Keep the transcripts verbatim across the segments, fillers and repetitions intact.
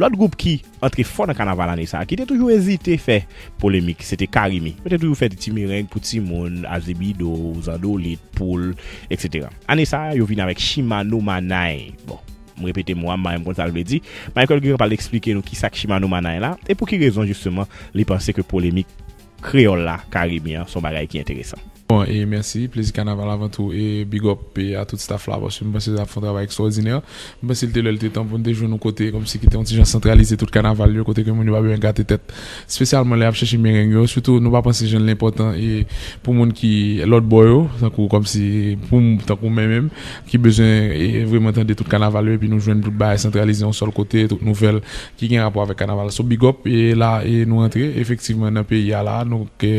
Lòt gwoup ki antre fò nan kanaval ane sa a, ki te toujou ezite fè polemik, se te Carimi. Yo te toujou fè ti mereng pou timoun, azebido, zandolit, poul, etsetera. Ane sa a, yo vin avèk Chimano Manay. Bon, m repete mo a, m pa menm konn sa l vle di. Michael Guérin pral eksplike nou kisa k Chimano Manay la, e pou ki rezon, jisteman, li panse ke polemik kreyòl la, Carimi an, se yon bagay ki enteresan. Bon, e mèsi, plezi kanaval avan tou, e big up e a tout staff la, paske m panse l ap fè yon travay ekstraòdinè. M panse l te lè l te tan pou n te jwenn yon kote kòmsi ki te yon ti jan santralize tout kanaval yo, kote ke moun yo pa bezwen gate tèt, espesyalman lè y ap chèche mereng yo, sitou nou pa panse jan l enpòtan e pou moun ki lòt bò yo, tankou kòmsi pou m, tankou mwen menm, ki bezwen e, vreman tande tout kanaval yo, epi nou jwenn tout bagay santralize yon sèl kote, tout nouvèl ki gen rapò avèk kanaval. So big up, e la e nou rantre efektivman nan peyi a la, nou ke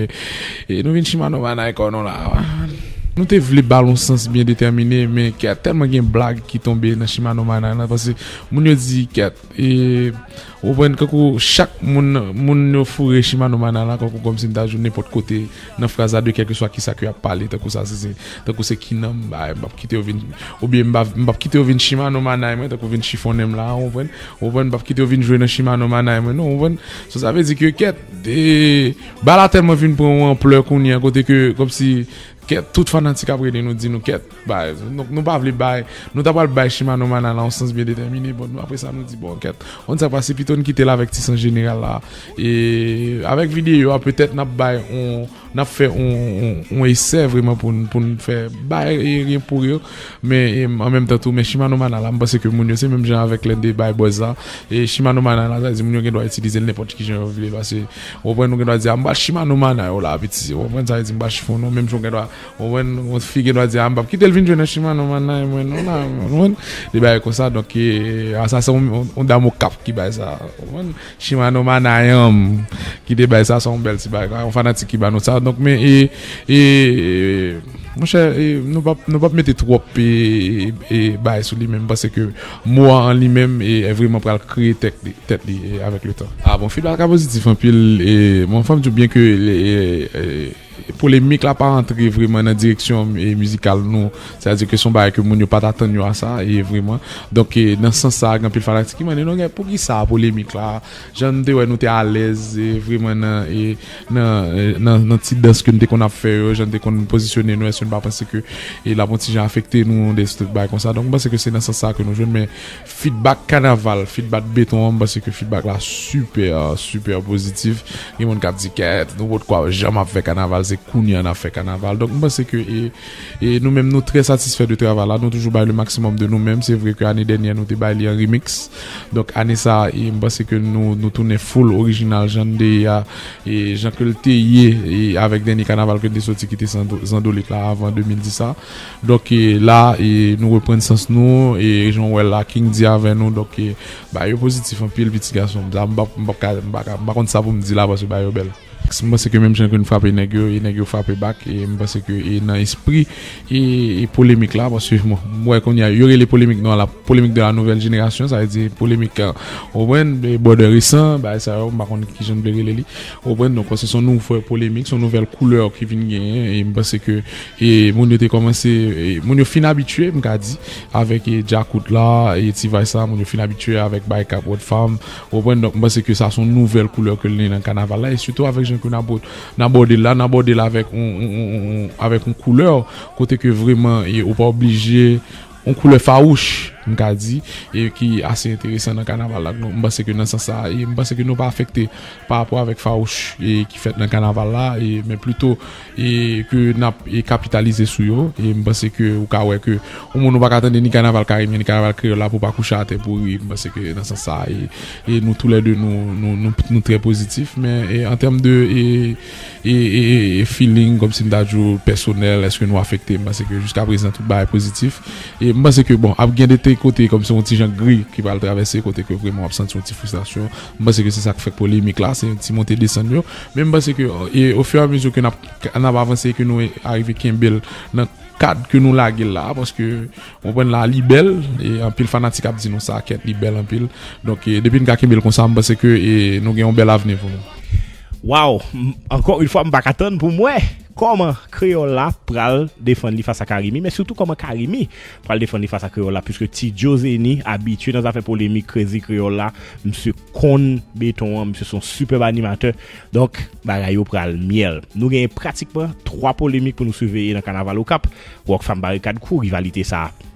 e nou vin Chimano Manay kò nou la. Nou te vle ba l yon sans byen detèmine, men kèt, tèlman gen blag ki tonbe nan Chimano Manay la, paske moun yo di kèt, e ou konprann, kankou chak moun, moun yo foure Chimano Manay la, kankou kòmsi m ta di w nenpòt kote nan fraz la, de kèlkeswa kisa ke y ap pale, tankou sa se, se tankou se ki nanm, bay, m p ap kite yo vin, oubyen m p ap, m p ap kite yo vin Chimano Manay mwen, tankou vin chifonnen m la, ou konprann, ou konprann, m p ap kite yo vin jwe nan Chimano Manay mwen, non, ou konprann. So sa vle di ke kèt, e, bagay la tèlman vin pran yon anplè kounye a, kote ke kòmsi kèt, tout fanatik ap rele nou, di nou kèt, bay, nou, nou pa vle bay, nou ta pral bay Chimano Manay la yon sans byen detèmine, bon, nou, apre sa nou di, bon, kèt, on sa pase, pito n kite l avèk ti sans jeneral la, e avèk videyo a, petèt n ap bay on, n ap fè on, on, on esè vreman pou n, pou n fè bay e ryen pou ryen, men e, an menm tan tou, men Chimano Manay la, m panse ke moun yo se menm jan avèk lè n te bay buzz la, e Chimano Manay la, sa vle di moun yo gen dwa itilize l nenpòt ki jan yo vle, paske ou konprann, nou gen dwa di, a, m pral Chimano Manay, o la, piti, ou konprann, sa vle di m pral chifonnen w, menm jan w gen dwa, ou konprann, yon fi gen dwa di, a, m p ap kite l vin jwe nan Chimano Manay mwen non la, ou konprann, de bagay konsa, donk, e, a, sa se yon, yon, yon dam Okap ki bay sa, ou konprann, Chimano Manay an, ki te bay sa, se yon bèl ti bagay, yon fanatik ki ba nou sa, donk, men, e, e, e, monchè, e, nou p ap, nou p ap mete twòp, e, e, e, bagay sou li, men m panse ke mo a an li menm, e, e vreman pral kreye tèt li, tèt li, e, avèk le tan. A bon, feedback la pozitif anpil, e, bon, fò m di w byen ke, e, e, polemik la pa antre vreman nan direksyon, e, mizikal nou, sètadi ke se yon bagay ke moun yo pa t atann yo a sa, e, vreman. Donk, e, nan sans sa, gen anpil fanatik ki mande nou, gen, poukisa polemik la, jan nou te wè nou te alèz, e, vreman nan, e, nan, e, nan, nan ti dans ke nou te konn ap fè yo, jan nou te konn pozisyone nou, èske nou pa panse ke, e, l ap yon ti jan afekte nou, de tout bagay konsa. Donk, m panse ke se nan sans sa ke nou jwenn, men feedback kanaval, feedback beton an, m panse ke feedback la sipè, sipè pozitif. Gen moun k ap di, kèt, nou potko janm ap fè kanaval, se kounye a n ap fè kanaval. Donk, m panse ke, e, e nou menm, nou trè satisfè de travay la, nou toujou bay le maximum de nou menm. Se vre ke ane dènyè, nou te bay li an remix. Donk, ane sa, e, m panse ke nou, nou tounen full orijinal jan n te ye a, e jan ke l te ye, e avèk dènye kanaval ke n te soti ki te Zando-, Zandolit la avan de mil dis la. Donk, e, la, e, nou reprann sans nou, e jan w wè la, King di avè nou, donk, e, bagay yo pozitif anpil, piti gason. Sa, m pa, m pa ka, m pa ka, m pa konn sa pou m di la, paske bagay yo bèl. M panse ke menm jan ke n frape nèg yo, e nèg yo frape back, e m panse ke, e nan espri, e, e polemik la, paske, bon, m wè kounye a, yo rele polemik nou an la, polémique de la nouvelle génération, sa vle di polemik, e, ou konprann, e, bòdè resan, bagay sa yo, m pa konn kijan n vle rele li, ou konprann, donk, se yon nouvèl polemik, se yon nouvèl koulè ki vin genyen, e m panse ke, e, moun yo te kòmanse, e, moun yo fin abitye, m ka di, avèk, e, djakout la, e, ti vay sa, moun yo fin abitye avèk bagay k ap wòd fanm, ou konprann, donk, m panse ke sa se yon nouvèl koulè ke l gen nan kanaval la, e sitou avèk jan ke n abò-, n abòde l la, n abòde l avèk yon, yon, yon, yon, avèk yon koulè, kote ke vrèman, e, ou pa oblije, yon koulè fawouch, m ka di, e ki ase enteresan nan kanaval la. Donk, m panse ke nan sans sa, e m panse ke nou pa afekte pa rapò avèk fawouch, e ki fèt nan kanaval la, e, men plito, e ke n ap, e kapitalize sou yo. E m panse ke ou ka wè ke yon moun ou pa ka tande ni kanaval Carimi, ni kanaval kreyòl la pou w pa kouche atè pou ri. M panse ke nan sans sa, e, e nou toulède, nou, nou, nou, nou trè pozitif. Men, e, an tèm de, e, e, e, e, e feeling, kòmsi m ta di w pèsonèl, èske nou afekte? M panse ke jiska prezan, tout bagay pozitif. E m panse ke, bon, ap gen de ti kote, kòmsi yon ti jan gri ki pral travèse, kote ke vrèman w ap santi yon ti fristrasyon. M panse ke se sa k fè polemik la, se yon ti monte desann yo. Men m panse ke, e, ofiramizi ke n ap, n ap avanse, ke nou arive kenbe l nan kad ke nou lage l la, paske, ou konprann la, li bèl, e anpil fanatik ap di nou sa, kèt, li bèl anpil. Donk, e, depi n ka kenbe l konsa, m panse ke, e, nou gen yon bèl avni pou nou. Waw, m-, ankò yon fwa, m pa ka tann pou m wè. kòman Kreyòl la pral defann li fas a Carimi, men sitou kòman Carimi pral defann li fas a Kreyòl la, piske Ti Joe Zeni abitye nan zafè polemik, krezi Kreyòl la, misye konn beton an, misye se yon sipèb animatè. Donk, bagay yo pral myèl. Nou genyen pratikman twa polemik pou nou siveye nan Kanaval Okap. Rockfam Barikad kou rivalite sa a.